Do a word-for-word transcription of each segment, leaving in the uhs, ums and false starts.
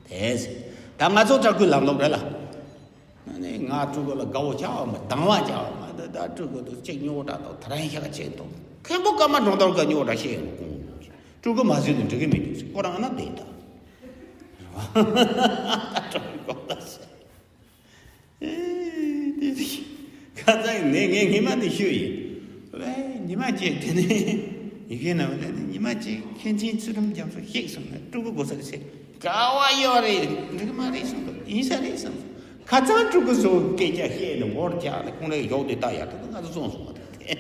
དེ་ཟེར། ད་ང་ཚོ་ལྕགས་སྐུལ་ལམ་ལུགས་རེད་ལ། ནི་ང་སྤྲུལ་སྐུ་ལ་དགའ་བོ་བྱ་བ་མ་སྡང་བ་བྱ་བ་མ་ད་ད་སྤྲུལ་སྐུ་དུ་གཅིག་ཉོ་འདྲ་དང་ཐ་རན་ཤ་གཅིག་དང་མཁན་པོ་ཀརྨ་སྒྲོལ་དཀར་ག་ཉོ་འདྲ་བཤད་ཡོང་གོང་སྤྲུལ་སྐུ་མ་བཟོས་ནས་འགྲིག་གི་མི་འདུག་ཟེར་ཁོ་རང་ཨ་ན་བསྡད་ད། སྤྲུལ་སྐུ་ད་ཟེར། ཨེ་དེ་དེ་ཁ་སང་ནས་ངས་ཉི་མ་དེ་ཤོད་ཡིན། ཨེ་ཉི་མ་གཅིག་དེ་ནས་ཡི་གེ་ནང་ལ་ནི་ཉི་མ་གཅིག་མཁན་ཆེན་ཚུལ་ཁྲིམས་རྒྱ་མཚོ་གཤེགས་སོང་ན་སྤྲུལ་སྐུ་གོ་ས་རེད་ཟེར། ག་བ་ཡོད་རེད། འགྲིག་མ་རེད་གསུངས་འདུག་ཡིན་ས་རེད་གསུངས་སོང་། ཁ་སང་སྤྲུལ་སྐུ་ཚོ་སྐད་ཆ་བཤད་ནས་འོར་ཆགས་ནས་ཁོང་རང་ཡོག་དེ་ལྟ་ཡག་ཏུ་ང་ཚོ་སོང་སོང་བ་དང་དེ་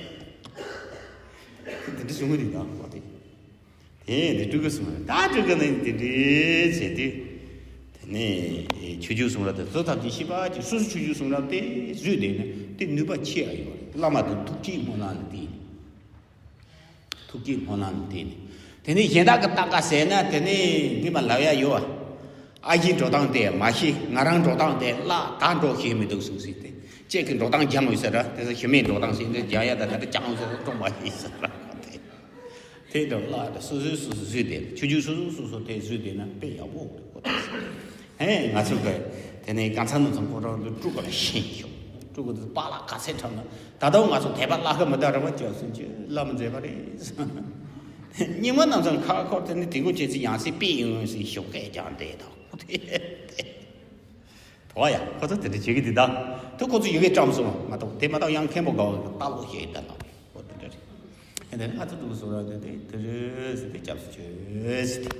དེ་འདྲ་བྱུང་གི་རེད་ད་ཁོ་དེ། དེ་ནས་སྤྲུལ་སྐུ་གསུང་རབ་ད་སྤྲུལ་སྐུ་ནི་དེ་འདྲའི་བྱས་ཏེ། དེ་ནས་ཆོས་བརྒྱུད་གསུང་རབ་དེ་གཙོ་ཐབས་ཀྱི་ཤེས་པ་ཀྱི་སོ་སོ་ཆོས་བརྒྱུད་གསུང་རབ་དེ་བཟོས་བསྡད་ན་དེ་ནུས་པ་ཆེ་ཨ་ཡོད་རེད། བླ་མ་དང་ཐུགས་བསྐྱེད་སྨོན་ལམ་ལ་བརྟེན་ནས། ཐུགས་བསྐྱེད་སྨོན་ལམ་ལ་བརྟེན་ནས། དེ་ནས་གཞན་དག་གི་ལྟ་ག་ཟེར་ན་དེ་ནས་ངས་མ་ལབ་ཡ་ཡོད་ཨ། ཨ་ཞེ་འགྲོ་སྟངས་དེ་མ་ཤེས། ང་རང་འགྲོ་སྟངས་དེ་བརླག་ད་འགྲོ་ཤེས་མི་འདུག་གསུངས་ཟིན་ཏེ། ཁྱེད་ཀྱི་འགྲོ་སྟངས་སྦྱང་འོས་ཟེར་ར། དེ་ཚོ་ཞི་མིའི་འགྲོ་སྟངས་ཟེར་འདི་སྦྱང་ཡ་ད་ད་ད་སྦྱང་འོས་ཟེར་ད་སྤྲོ་མ་ཤེས་ཟེར་ར་དེ། དེ་འདྲ་བརླག་ད་སོ་སོའི་སོ་སོ་བཟོས་ཏེ་ཆོས་བརྒྱུད་སོ་སོ་སོ་སོ་དེ་བཟོས་ཏེ་ན་དཔེ་ཡག་པོ་འདུག་གོ། ཧེ་ང་ཚོ་གི་དེ་ནས་གང་ཚང་ནང་ཚང་ཁོ་རང་ཚོ་སྤྲུལ་སྐུ་ལ་ཤེས་ཤོག་སྤྲུལ་སྐུ་དེ་པཱ་ལགས་ག་ཚད་འཁྲབ་ན་ད་དུང་ང་ཚོ་དད་པ་བརླག་གི་མི་འདུག་རེ་བ་བཅོལ་སོང་ཅི་བླ་མ་མཛད་པ་རེད། རྙིང་མ་རྣམས་ཚང་ཁ་འཁོར་དེ་ནི་དེ་འགོ་བྱེད་ཚེ་ཡང་སྲིད་པས་ཡིན་ཡོང་ཟེར་ཞོགས་ཀས་ཀྱང་བསྡད་དང་། དོ་ཡ་ཁོ་ཚོ་དེ་འདྲ་བྱེད་ཀྱི་འདི་དང་དུ་ཁོ་ཚོ་ཡི་གེ་བཀྲམ་སོང་མ་གཏོགས་དེ་མ་གཏོགས་ཡང་མཁན་པོ་དགའ་བ་ལྟ་ལོག་བཤད་ཡི་ད་ལོག་ཁོ་དེ་འདྲ་རེད། ཨེ་འདི་ང་ཚོ་འདུག་སོང་ར་དེ་དེ་དེ་རེད་ཟེར་ཏེ་སྐྱབས་སུ་མཆི་ཟེར་ཏེ། རེད་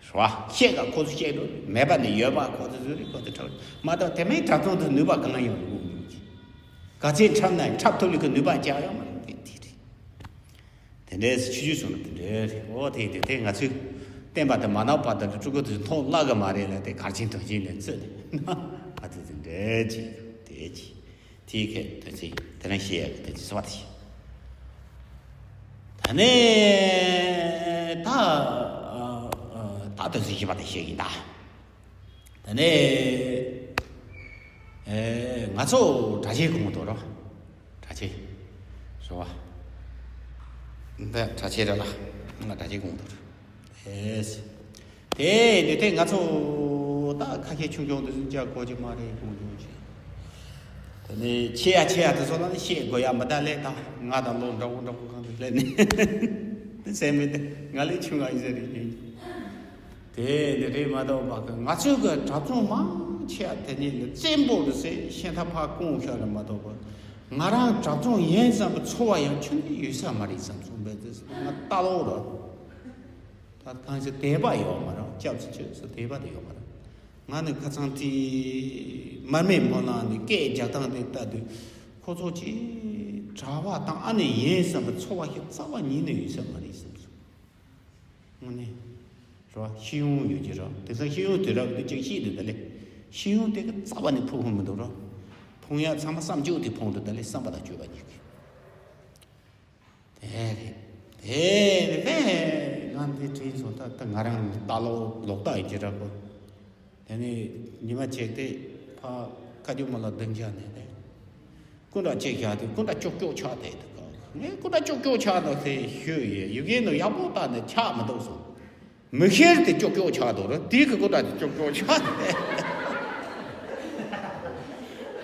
བ། བཤད་ག་ཁོ་ཚོ་བཤད་འགྲོ་མེད་པ་ནི་ཡོད་པ་ཁོ་ཚོ་བཟོས་རེད་ཁོ་ཚོ་ཁྲག་མ་གཏོགས་དེ་མིན་གྲྭ་ཚང་དུ་ནུས་པ་གང་ཡང་ཡོང་གི་མི་འདུག་ག་ཚད་འཁྲབ་ན་འཁྲབ་ཐུབ་ལུགས་ཀྱི་ནུས་པ་ཅང་ཡོད་མ་རེད་དེ་དེ་རེད། དེ་འདྲའི་ཆོས་བརྒྱུད་གསུང་རབ་དེ་འདྲའི་རེད། འོ་དེ་དེ་དེ་ང་ཚོས་བསྟན་པ་དེ་མ་ནོར་བར་དུ་སྤྲུལ་སྐུ་དེ་མཐོང་བརླག་གི་མ་རེད་ལ་དེ་གར་ཆེན་དོན་ཆེན་ནས་བཙོས་ནས་ང་ཚོས་དེ་འདྲའི་ཅིག་དེ་ཅིག་དེའི་ཁའི་དོན་ཚན་དེ་རིང་བཤད་ཡག་གི་དོན་ཚན་གསུམ་པ་དེ་བཤད། ད་ནས་ད་ད་དོན་ཚན་བཞི་པ་དེ་བཤད་ཡིན་ད། ད་ནས་ཨེ་ང་ཚོ་གྲྭ་ཆས་གོང་དུ་རོ། གྲྭ་ཆས་རོ། འདི་གྲྭ་ཆས་ར་ལ་ང་གྲྭ་ཆས་གོང་དུ་རོ། ཨེ་དེ་དེ་དེ་ང་ཚོ་ད་ཁ་ཤས་ཆུང་ཆུང་དུ་སུན་ཅག་གོ་ཅི་མ་རེད་གོང་དུ་ཅི། ད་ནས་ཆེ་ཡ་ཆེ་ཡ་དེ་ཚོ་ལ་ནི་བཤད་དགོས་ཡ་མི་ད་ལས་ད་ང་དང་ལོ་འདྲ་བོ་འདྲ་བོ་གང་དུ་སླེབས་ནས་ཟེར་མི་དེ་ང་ལས་ཆུང་ང་ཡིན་ཟེར་རེད་ཡིན། དེ་འདི་རེད་མ་གཏོགས་པ་གི་ང་ཚོའི་གི་གྲྭ་བཙུན་མང་ཆེ་བ་དེ་ཉིད་ལ་བཙན་པོ་རུ་ཟེར་ཤན་ཐབས་ཕར་སྐུང་ཤ་རེད་མ་གཏོགས་པ་ང་རང་གྲྭ་བཙུན་ཡིན་བསམ་པའི་ཚོར་བ་ཡང་ཁྱོན་ནས་ཡོད་ས་མ་རེད་བསམ་སོང་བས་ཟེར་ང་ལྟ་ལོག་ར། ད་གང་ཞིག་དད་པ་ཡོད་མ་རེད་སྐྱབས་སུ་མཆི་ཟེར་དད་པ་དེ་ཡོད་མ་རེད། ང་ནི་ཁ་ཚང་དེ་མར་མེ་མོ་ལངས་ནས་སྐད་རྒྱག་སྟངས་དེ་ལྟ་དུས་ཁོ་ཚོ་ཅིག་གྲྭ་བ་དང་ཨ་ནེ་ཡིན་བསམ་པའི་ཚོར་བ་ཞིག་རྩ་བ་ཉིད་ནས་ཡོད་ས་མ་རེད་བསམ་སོང་། དངོས་གནས་རོ་ཤེས་ཡོན་ཡོད་ཀྱི་རོ་དེང་སང་ཤེས་ཡོན་དུས་རབས་དེ་ཅིག་ཤེས་དུས་ད་ལེ་ཤེས་ཡོན་དེ་གི་རྩ་བ་ནས་ཕུགས་ཕུགས་མི་འདུག་རོ། ཕུང་ཡ་ཚང་མ་བསམ་བརྗོད་དེ་ཕུང་དུས་ད་ལེ་བསམ་པ་དང་སྤྱོད་པ་གཉིས་ཀྱི། དེ་རེད། དེ་རེད་པས་ང་འདི་དྲིས་སོང་ད་ད་ང་རང་ལྟ་ལོག་ལོག་ལྟ་ཡིན་གྱི་ར་གོ། དེ་ནས་ཉི་མ་བྱས་ཏེ་ཕ་བཀའ་བརྒྱུད་མ་ལ་སྡིངས་ཆ་ནས་ཏེ། སྐུ་འདྲ་གཅིག་བཞག་དུས་སྐུ་འདྲ་ཀྱོག་ཀྱོག་ཆགས་ཏེ་ད་ག་ངས་སྐུ་འདྲ་ཀྱོག་ཀྱོག་ཆགས་འདུག་ཟེར་ཞུས་ཡས་ཡི་གེ་ནང་ཡག་པོ་བལྟས་ནས་ཆགས་མི་འདུག་སོང་། མི་ཤེར་དེ་ཀྱོག་ཀྱོག་ཆགས་འདུག་ར་དེ་གི་སྐུ་འདྲ་དེ་ཀྱོག་ཀྱོག་ཆགས་ཏེ།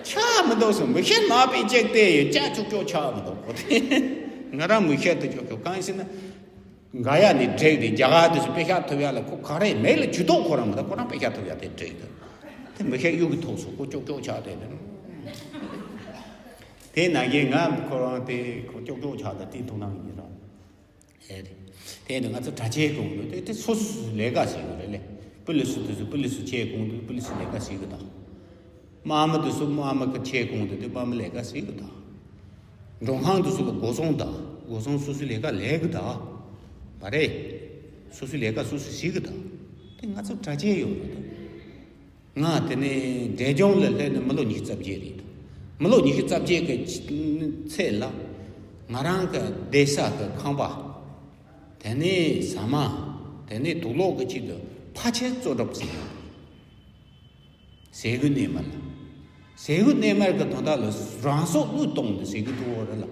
ཆགས་མི་འདུག་སོང་མི་ཤེར་ནག་པའི་ཅིག་དེ་ཡོད་ཅག་ཀྱོག་ཀྱོག་ཆགས་མི་འདུག་གོ་དེ། ང་རང་མི་ཤེར་དེ་ཀྱོག་ཀྱོག་གང་ཡིན་ཟེར་ན། འགའ་ཡ་ནི་འགྲིག་དེ་རྒྱ་གར་དུ་སུ་དཔེ་ཤག་ཐུབ་ཡ་ལ་ཁོ་ག་རེ་མེད་ལ་ཇུས་གཏོགས་ཁོ་རང་མི་ད་ཁོ་རང་དཔེ་ཤག་ཐུབ་ཡ་དེ་འགྲིག་དེ་དེ་མི་ཤེར་གཡུག་གི་ཐོག་སོང་ཁོ་ཀྱོག་ཀྱོག་ཆགས་དེ་དེ་ནང་གི་ང་ཁོ་རང་དེ་ཁོ་ཀྱོག་ཀྱོག་ཆགས་དེ་དེ་ཐུག་ནང་ཡིན་ར། ཨེ་རེད། དེ་ནི་ང་ཚོ་གྲྭ་ཆས་གོང་དུ་དེ་དེ་སོ་སོ་སོའི་ལས་ཀ་བྱེད་དགོས་རེད་ལེ། པུ་ལི་སུ་དེ་ཚོ་པུ་ལི་སུ་ཆས་གོང་དུ་པུ་ལི་སུ་ལས་ཀ་བྱེད་དགོས་དང་། དམག་མི་དེ་ཚོ་དམག་མི་གི་ཆས་གོང་དུ་དེ་དམག་མི་ལས་ཀ་བྱེད་དགོས་དང་། མགྲོན་ཁང་དེ་ཚོ་ལ་སྒོ་སྲུང་དང་སྒོ་སྲུང་སོ་སོའི་ལས་ཀ་ལས་དགོས་དང་། མ་རེད། སོ་སོའི་ལས་ཀ་སོ་སོས་བྱེད་དགོས་དང་། དེ་ང་ཚོ་གྲྭ་ཆས་ཡོད་རེད་དང་། ང་དེ་ནས་འབྲས་ལྗོངས་ལ་སླེབས་ནས་མི་ལོ་ཉི་ཤུ་རྩ་བརྒྱད་རེད། མི་ལོ་ཉི་ཤུ་རྩ་བརྒྱད་ཀྱི་ཚེ་ལ་ང་རང་གི་བསྡད་ས་གི་ཁང་པ་དེ་ནས་ཟ་མ་དེ་ནས་དུག་ལོག་གི་ཆེད་དུ་ཕ་ཆེར་བཙོག་གྲབས་བྱས་ཡོད། ཟས་གོས་གནས་མལ་ལ། ཟས་གོས་གནས་མལ་གྱི་དོན་དག་ལ་རང་སྲོག་བློས་གཏོང་དུ་ཟས་གོས་ཐུག་འོ་རེད་ལ།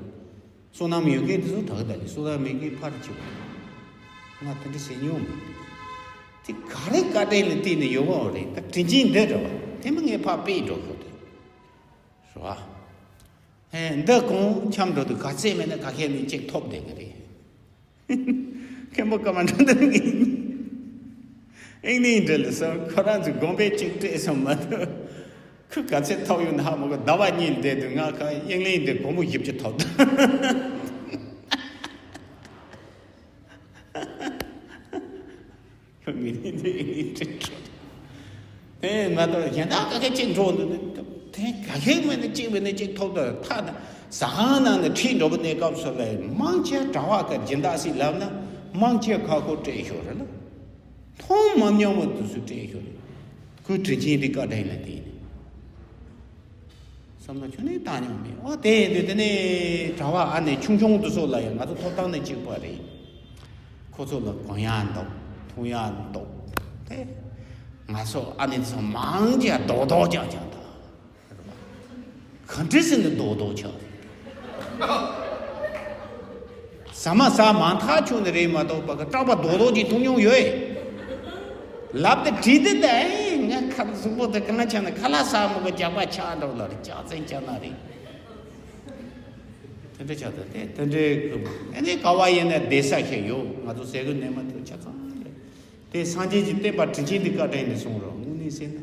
བསོད་ནམས་ཡོད་མཁན་དེ་ཚོ་དྲག་གི་ད་ལི་བསོད་ནམས་མེད་མཁན་ཕར་ཆེ་བ། ང་དེ་འདྲ་བྱེད་མྱོང་མེད། ག་རེ་བཀའ་དྲིན་ལ་བརྟེན་ནས་ཡོང་བ་རེད། ད་དྲིན་ཆེན་འདི་འདྲ་བ་དེ་མིན་ངས་ཕར་དཔེ་འགྲོ་དགོས་ཏེ། རེད་བ། ཧེ་འདི་གང་འཁྱམས་འགྲོ་དུས་ག་ཚད་མེད་ན་ག་ཁེ་ནས་གཅིག་ཐོབ་བསྡད་ཀྱི་རེད། མཁན་པོ་ཀརྨ་འགྲོ་འདི་གིས་ཨིན་ནི་འདྲ་ལ་སོང་ཁོ་རང་ཚོས་དགོངས་པ་གཅིག་སྤྲད་སོང་མ་གཏོགས། ཁོས་ག་ཚད་ཐོབ་ཡོད་ན་ཧ་མ་གོ། ཟླ་བ་གཉིས་བསྡད་དུས་ང་ཁ་ཨིན་ལན་འདི་སྒོར་མོ་བཞི་བཅུ་ཐོབ་འདུག་ཁོས་ངེད་གཉིས་འདི་ཨིན་ལན་སྤྲད་འགྲོ། དེ་མ་གཏོགས་གཞན་དག་ག་གེ་གཅིག་འགྲོ་འདུག་དེ་ག་གེ་མེད་ན་གཅིག་མེད་ན་གཅིག་ཐོབ་འདུག་ཐ་ན་ཟ་ཁང་ནང་ནས་ཁྲིད་འགྲོ་བའི་གནས་སྐབས་སུ་ལ་མང་ཆེ་གྲྭ་པ་ག་སྦྱིན་བདག་ཞིག་ལབ་ན་མང་ཆེ་ཁ་ཁོ་སྤྲད་ཤོག་རེད་ལ། མཐོང་མ་མྱོང་བ་དུས་སུ་སྤྲད་ཤོག་རེད། ཁོའི་དྲིན་ཆེན་དེ་བཀའ་དྲིན་ལ་བརྟེན་ནས། བསམ་བློ་ཁྱོན་ནས་བཏང་མྱོང་མེད། འོ་དེ་ཡིན་དུས་དེ་ནས་གྲྭ་པ་ཨ་ནེ་ཆུང་ཆུང་དེ་ཚོ་ལ་ཡང་ང་ཚོ་ཐོབ་ཐང་ནི་གཅིག་པ་རེད། ཁོ་ཚོ་ལ་གོན་ཡག་འདུག་འཐུང་ཡག་འདུག་དེ་ང་ཚོ་ཨ་ནེ་ཚོ་མང་ཆེ་རྡོག་རྡོག་རྒྱག་རྒྱག་ད། ག་འདྲ་ཟེར་ནས་རྡོག་རྡོག་ཆགས། ཟ་མ་ཟ་མ་ཐག་ཆོད་ནི་རེད་མ་གཏོགས་པ་གི་སྐྲག་པ་རྡོག་རྡོག་ཅིག་འཐུང་མྱོང་ཡོད། ལབ་དེ་བྲིས་དེ་དེ་ཨེ་ང་ཁ་གཟུགས་པོ་དེ་གང་ཆགས་ན་ཁ་ལག་ཟ་མོ་གི་རྒྱག་པ་ཆགས་འགྲོ་ལ་རེད། ལྕག་ཚན་ཆགས་ན་རེད། དེ་འདྲ་ཆགས་དེ་དེ་དེ་འདྲའི་གི་ཨེ་ནི་ག་བ་ཡིན་ན་བསྡད་ས་ཞིག་ཡོད། ང་ཚོ་ཟས་གོས་གནས་མ་ཐུབ་ཆ་ཚང་ཡོད། དེ་སངས་རྒྱས་ཀྱི་བསྟན་པ་དྲིན་ཆེན་དེ་བཀའ་དྲིན་ནས་སོང་རོགས་དངོས་གནས་ཟེར་ན།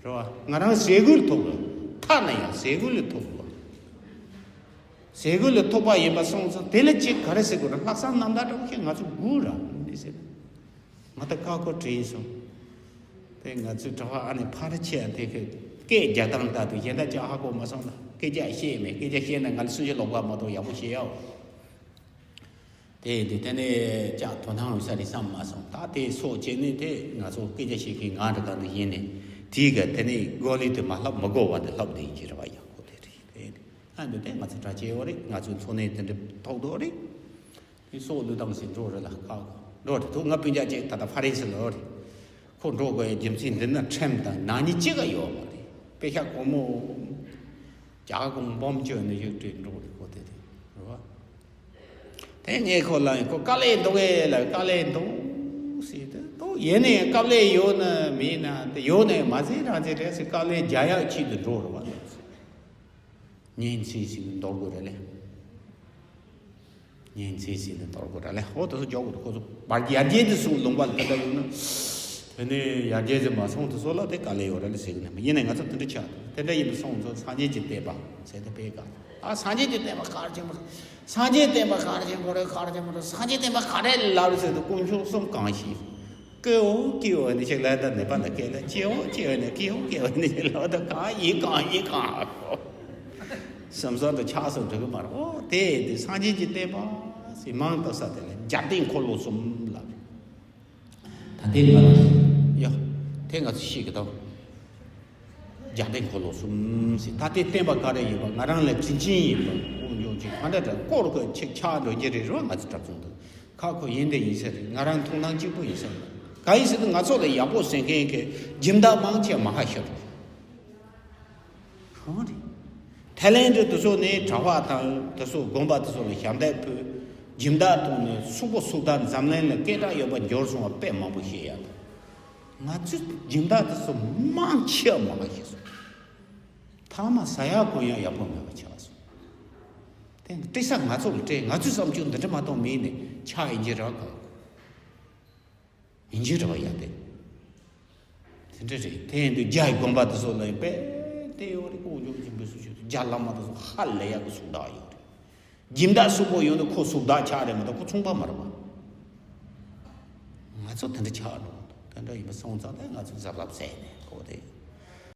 རེད་བ། ང་རང་ཟས་གོས་ལ་ཐོགས་རོགས། ཐ་ན་ཡང་ཟས་གོས་ལ་ཐོགས་རོགས། ཟས་གོས་ལ་ཐོགས་པ་ཡིན་པ་སོང་ཙང་དེ་ལ་ཅིག་ག་རེ་ཟེར་དགོས་རེད། ལྷག་བསམ་རྣམ་དག་འདྲ་བོ་ཞིག་ང་ཚོ་དགོས་ར་དངོས་གནས་ཟེར་ན། ང་ད་ཀ་ཁོ་དྲན་སོང་། དེ་ང་ཚོའི་གྲྭ་པ་ཨ་ནེ་ཕར་ཆེ་དེ་གི་སྐད་རྒྱག་སྟངས་ལྟ་དུས་གཞན་དག་ཅག་ཧ་གོ་མ་སོང་ལ། སྐད་ཆ་བཤད་མེད། སྐད་ཆ་བཤད་ན་ང་ལ་སུ་ཞིག་ལོག་པ་མ་གཏོགས་ཡག་པོ་བཤད་ཡག་དེ་དེ་དེ་ནས་ཅག་དོ་སྣང་ཡོད་ས་རེད་བསམ་མ་སོང་། ད་དེ་སོགས་བྱས་ནས་དེ་ང་ཚོ་སྐད་ཆ་བཤད་མཁན་ང་འདྲ་གང་དུ་ཡིན་ནས་དེའི་ག་དེ་ནས་གོ་ལི་དེ་མ་ལྷབ་མི་གོ་བ་དེ་ལྷབ་དེ་ཡིན་གྱི་རེད་བ། ཡག་པོ་དེ་རེད། དེ་ཨ་འདི་དེ་ང་ཚོ་གྲྭ་ཆེ་བ་རེད། ང་ཚོའི་འཚོ་གནས་དེ་འདྲ་ཐོག་ཐོག་རེད། དེ་སོགས་ལུས་དང་ཞིག་འགྲོ་རེད་ལ་ཁག་འགྲོ་རེད་འདུག་ང་སྤུན་ཀྱག་ཅིག་ད་ལྟ་ཧྥ་རན་སི་ལ་རེད། ཁོ་འགྲོ་དགོས་ཡ་རྒྱུ་མཚན་འདི་ན་ཁྲིམས་དང་ནག་ཉེས་ཅི་ག་ཡོད་མ་རེད། དཔེ་ཤ་སྒོར་མོ་རྒྱ་གོང་འབོམ་བཅོས་ནས་ཡོད་དྲན་འགྲོ་རེད། ཁོ་དེ་དེ་རེད་བ། དེ་ངས་ཁོ་ལ་ཁོ་དཀའ་ལས་འདུག་གས་ལ་དཀའ་ལས་འདུག་ཟེར་དུས་ཏོ་ཡེ་ནས་དཀའ་ལས་ཡོད་ན་མེད་ན་དེ་ཡོད་ནས་མ་ཟེར་རང་ཟེར་རེད་ཟེར། དཀའ་ལས་རྒྱག་ཡག་ཆེད་དུ་འགྲོ་རེད་བ། ཉིན་ཚེ་ཟིན་འདོར་དགོས་རེད་ལེ། ཉིན་ཚེ་ཟིན་འདོར་དགོས་རེད་ལེ། ཧོ་དེ་ཚོ་འཇོག་དགོས། ཁོ་ཚོ་བར་ཡར་རྒྱས་དེ་སུ་ལུང་པ་ལ་དེ་འདྲ་ཡོད་ན། དེ་ནས་ཡར་རྒྱས་དེ་མ་སོང་དེ་ཚོ་ལ་དེ་དཀའ་ལས་ཡོད་རེད་ལེ་ཟེར་གི་ནས་མ་ཡིན་ནས་ང་ཚོ་དེ་འདྲ་ཆགས་འདུག་དེ་འདྲ་ཡིན་པ་སོང་ཚོ་སངས་རྒྱས་ཀྱི་བསྟན་པ་ཟེར་དེ་དཔེ་ག་ཨ་སངས་རྒྱས་ཀྱི་བསྟན་པ་ག་རེ་ཆེན་པོ་རེད། སངས་རྒྱས་བསྟན་པ་ག་རེ་ཆེན་པོ་རེད། ག་རེ་ཆེན་པོ་རེད། སངས་རྒྱས་བསྟན་པ་ག་རེ་ལབ་རེད་ཟེར་དུས་དཀོན་མཆོག་གསུམ་གང་ཞིག་ཀེའོ་ཀེའོ་ནི་ཞིག་ལ་ད་ནེ་པ་ལ་སྐད་ལ་ཅེའོ་ཅེའོ་ནི་ཀེའོ་ཀེའོ་ནི་ཞིག་ལ་ད་གང་ཡིན་གང་ཡིན་གང་ཨ་ཁོ་སམ་སོར་དུ་ཆགས་སུ་འགྲོ་གི་མ་རེད། ཨོ་དེ་དེ་སངས་རྒྱས་ཀྱི་བསྟན་པ་ཟེར་མང་དུ་ས་དེ་ལ་རྒྱལ་བསྟན་འཁོར་ལོ་གསུམ་ལ་ད་དེ་ང་ཡ་དེ་ང་ཚོ་ཤེས་ཀྱི་དང་། རྒྱལ་བསྟན་འཁོར་ལོ་གསུམ་ཟེར་ད་ལྟའི་བསྟན་པ་ག་རེ་ཡིན་པ་ང་རང་ལ་དྲིན་ཆེན་ཡིན་པ་དབུགས་འབྱུང་ཅིག་ག་འདྲ་འདྲ་སྐོར་གི་ཆེ་ཆགས་འགྲོ་རྒྱུ་རེད་རོ། ང་ཚོ་གྲྭ་ཚང་དུ་ཁ་ཁོ་ཡིན་དེ་ཡིན་ས་རེད། ང་རང་མཐོང་སྣང་གཅིག་པུ་ཡིན་ས་རེད། ག་ཡིན་ཟེར་དུས་ང་ཚོ་ལ་ཡག་པོ་ཟེར་མཁན་གྱི་སྦྱིན་བདག་མང་ཆེ་མ་ཧ་ཤོད་རེད། གང་རེད། ཐའི་ལེན་ཌི་དེ་ཚོ་ནས་གྲྭ་པ་དང་དེ་ཚོ་དགོན་པ་དེ་ཚོ་ལ་ཞབས་འདེགས་ཕུལ། སྦྱིན་བདག་བཏང་ནས་སུག་པོ་སུག་བདག་འཛམ་གླིང་ལ་སྐད་གྲགས་ཡོད་པ་འབྱོར་སོང་བ་དཔེ་མང་པོ་ཤེས་ཡ་དང་། ང་ཚོས་སྦྱིན་བདག་དེ་ཚོ་མང་ཆེ་བ་མ་ཤེས་སོང་། ཐ་མ་ཟ་ཡག་གོན་ཡག་ཡག་པོ་མེད་པ་ཆགས་སོང་། དེ་སྤྲད་ས་ང་ཚོ་ལ་སྤྲད། ང་ཚོས་བསམ་ཚུལ་འདི་འདྲ་མ་གཏོགས་མེད་ནས་ཆགས་ཡིན་གྱི་རེད་ག་ཡིན་གྱི་རེད་བ་ཡ་དེ། དེ་འདྲ་རེད། དེ་ཡིན་དུས་རྒྱ་ཡི་དགོན་པ་དེ་ཚོ་ལ་ཡང་དཔེ་དེ་ཡོད་རེད། ཀོང་ཇོ་ཆེན་པོའི་སུ་ཆོས་དེ་རྒྱ་བླ་མ་དེ་ཚོ་ཧ་ལས་ཡག་གི་སུག་བདག་ཡོད་རེད། སྦྱིན་བདག་སུག་པོ་ཡོད་ན་ཁོ་སུག་བདག་ཆགས་རེད་མ་གཏོགས་ཁོ་ཚོང་པ་མ་རེད་བ། ང་ཚོ་དེ་འདྲ་ཆགས་འགྲོ་གི་འདུག་དེ་འདྲ་ཡིན་པ་སོང་ཙང་དེ་ང་ཚོ་གཟབ་གཟབ་བྱས་ནས་ཁོ་དེ་